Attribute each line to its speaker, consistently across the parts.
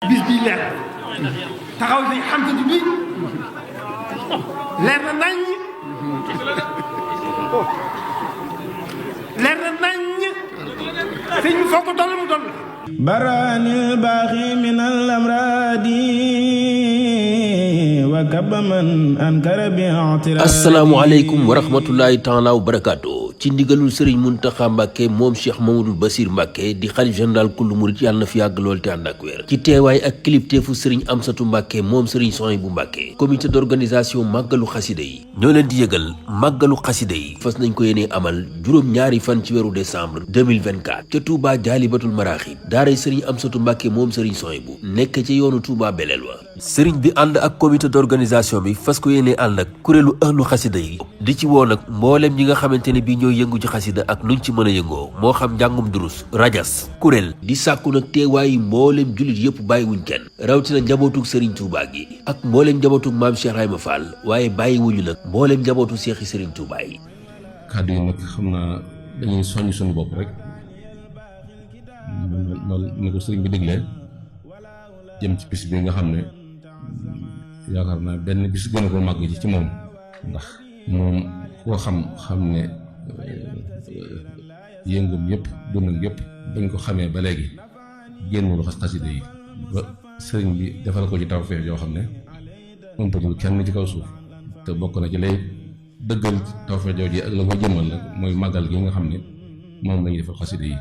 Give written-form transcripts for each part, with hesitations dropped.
Speaker 1: bis bii leer taxaw si xamsatu bi leer na naññ leer na naññ sëñ bi foo ko toll mu toll
Speaker 2: baraanil baaxi min al amraadi wa kabaman ankara bi i'tiraadi.
Speaker 3: asalaamaaleykum wa rahmatullahi taala wa barakaatu. ci ndigalul Serigne Mountakha Mbacké moom Cheikh Mamadou Bassir Mbacké di xalif général kullu murit yàlla na fi yàgg lool te ànd ak wér ci teewaay ak kilifteefu Serigne Amsatou Mbacké moom Serigne Souhaïbou Mbacké comité d'organisation màggalu xasida yi ñoo leen di yëgal màggalu xasida yi fas nañ ko yéenee amal juróom-ñaari fan ci weeru décembre 2024 ca Touba Jaalibatul Maraaxib daaray Serigne Amsatou Mbacké moom Serigne Souhaïbou nekk ci yoonu Touba Belel wa Serigne bi ànd ak comité d'organisation bi fas ko yéenee ànd ak kuréelu ahlu xasida yi di ci woo nag mboolem ñi nga xamante ne bii ñooy yëngu ci xasida ak nuñ ci mën a yëngoo moo xam njàngum durus rajas kuréel di sàkku nag teewaayi mboolem jullit yëpp bàyyiwuñ kenn rawatina njabootug Serigne Touba gi ak mboolem njabootug maam Cheikh Ibrahima Fall waaye bàyyiwuñu nag mboolem njabootu Cheikh Serigne Touba yi.
Speaker 4: kàddu yi nag xam naa dañuy soññ suñu bopp rek loolu ni ko sëriñ bi diglee jëm ci bis bi nga xam ne yaakaar naa benn bis gën a ko màgg ci moom ndax moom koo xam ne yëngum yëpp dundam yëpp bañ ko xamee ba léegi génnul xasida yi ba sëriñ bi defal ko ci tawfeex yoo xam ne ëmpatul kenn ci kaw suuf te bokk na ci lay dëggal tawfeex jooju ak la ko jëmmal nag mooy màggal gi nga xam ne moom lañuy defal xasida yi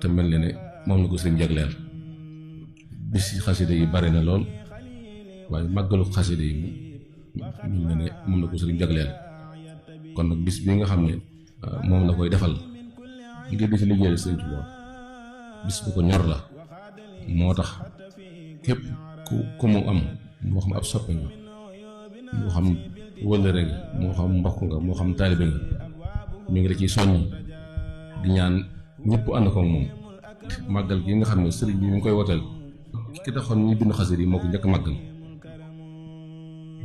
Speaker 4: te mel ne moom la ko sëriñ jagleel bis xasida yi bari na lool waaye màggalu xasida yi mel ne moom la ko sëriñ jagleel kon nag bis bi nga xam ne moom la koy defal ngir di ci liggéeyal Sëriñ Tuubaa bis bu ko ñor la moo tax képp ku mu am moo xam ab soppe nga moo xam wëllëre nga moo xam mbokk nga moo xam taalibe nga mi ngi la ciy soññ di ñaan ñëpp ànd ko moom màggal gi nga xam ne sëriñ bi mi ngi koy woteel ki taxoon ñu bind xasida yi moo ko njëkk màggal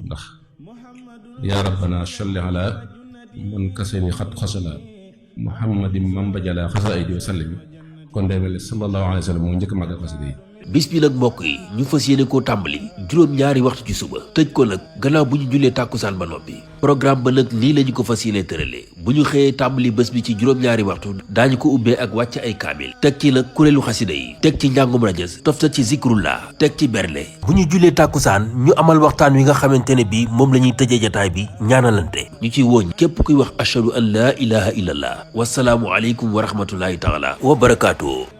Speaker 4: ndax yaa rabbana salli ala man kasani xat xasala muhammadin man bajala xasaayidi wa sallam kon day mel ne sallallahu alayhi wa sallam moo njëkk màggal xasida yi.
Speaker 3: bis bi nag mbokk yi ñu fas yéene koo tàmbali juróom-ñaari waxtu ci suba tëj ko nag gannaaw bu ñu jullee tàkkusaan ba noppi programme ba nag lii la ñu ko fas yéene tëralee bu ñu xëyee tàmbali bés bi ci juróom-ñaari waxtu daañu ko ubbee ak wàcc ay kaamil teg ci nag kuréelu xasida yi teg ci njàngum rajas toftal ci zikrullah teg ci bernde bu ñu jullee tàkkusaan ñu amal waxtaan wi nga xamante ne bi moom la ñuy tëjee jataay bi ñaanalante ñu ciy wooñ képp kuy wax ashhadu an laa ilaha illallah wasalaamu aleykum wa rahmatullahi taala wa barakaatu.